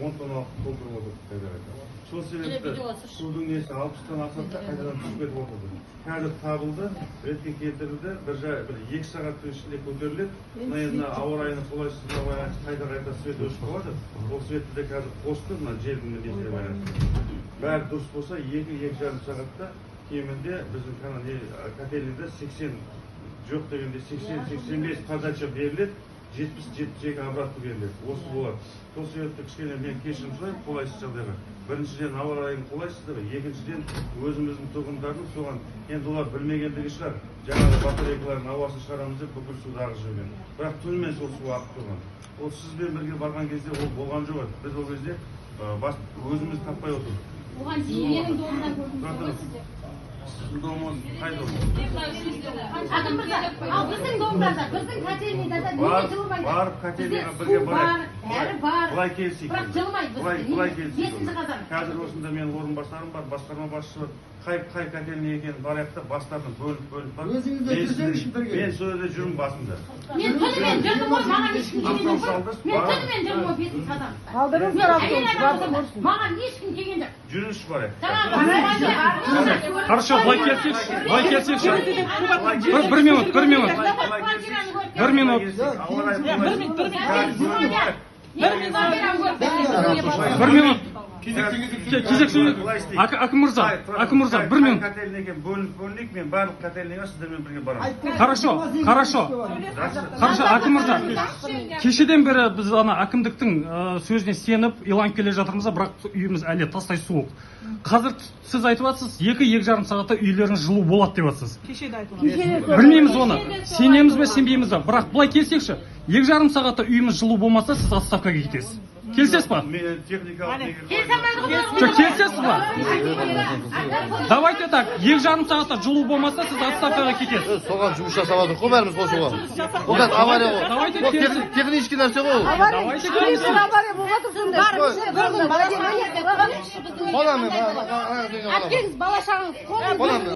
10 тонналық толтырып отырдық қайта қайта. Сол себепті судың несі 60-тан асады да, қайтадан түсіп кетіп отырды. Қазір табылды, ретке келтірілді. 1,5-2 сағаттың ішінде көтеріледі. Мына енді ауа райының қолайсыздығына байланысты қайта қайта свет өшіп қалады. Ол светті де қазір қосты, мына желдің несіне байланысты. Бәрі дұрыс болса, 2-2,5 сағатта кемінде біздің не котельныйда 80, жоқ дегенде 80-85 подача беріледі, 70-72 обратно беріледі. Осы болады. Сол себепті кішкене мен кешірім сұраймын қолайсыз жағдайға. Біріншіден, ауа райының қолайсыздығы, екіншіден, өзіміздің тұрғындардың соған, енді олар білмегендігі шығар, жаңағы батарейкалардың ауасын шығарамыз деп бүкіл суды ағызып жіберген. Бірақ түнімен сол су ағып тұрған. Ол сізбен бірге барған кезде ол болған жоқ еді. Біз ол кезде бас өзіміз таппай отырдық. Оған дейін менің домымнан көрдіңіз ғой сіздер. Сіздің домыңыз қай дом? Әкім мырза, ал біздің домда да, біздің котельныйда да неге Барып, жылымайды? барып котельныйға Бізде бірге су бар, барайық. бәрі бар. Былай келісейік. Бірақ жылымайды Былай, біздікі. былай Неге? келісейік. Бесінші қазан. Қазір осында менің орынбасарым бар, басқарма басшысы бар. Қай котельный екенін барайық та, бастарын бөліп бөліп барып. Өзіңіз де Мен жүрсеңізші бірге. Мен сол жерде жүрмін басында. Мен түнімен жүрдім ғой, маған ешкім келген жоқ қой. Автобус Мен алды, түнімен жүрдім ғой бесінші қазан. Алдырыңыздар Мен әйел автобус, адам барып болсам да, көрсін. маған ешкім келген жоқ. Жүріңізші, барайық. Жаңағы Хорошо, былай келсекші, былай келсекші. Бір минут, бір минут. Бір минут. Ауа райы қолайсыз. Бір минут. Кезек Кезек сөйле. Әкім мырза, әкім мырза, бір минут. Котельный екен, бөлініп бөлінейік, мен барлық котельныйға сіздермен бірге барамын. Хорошо, хорошо. Жақсы. Хорошо, әкім мырза. Кешеден бері біз ана әкімдіктің сөзіне сеніп, иланып келе жатырмыз да, бірақ үйіміз әлі тастай суық. Қазір сіз айтып жатсыз, 2-2,5 сағатта үйлеріңіз жылу болады деп жатсыз. Кеше де айтылған. Білмейміз оны. Сенеміз бе, сенбейміз бе? Бірақ былай келсекші, 2,5 сағатта үйіміз жылу болмаса, сіз отставкаға кетесіз. Келісесіз ба? Мен техникалық неге Келісе алмайды ғой. Жоқ, келісесіз ба? Давайте так, 2,5 сағатта жылу болмаса, сіз отставкаға кетесіз. Соған жұмыс жасап жатырмық қой бәріміз қосуға. Ол қазір авария ғой. Давайте Ол келісейік. технический нәрсе ғой ол. Давайте келісейік. Авария болып жатыр сонда. Бір күн Қонамын мен. Әпкеңіз, бала шағаңыз. Қонамын.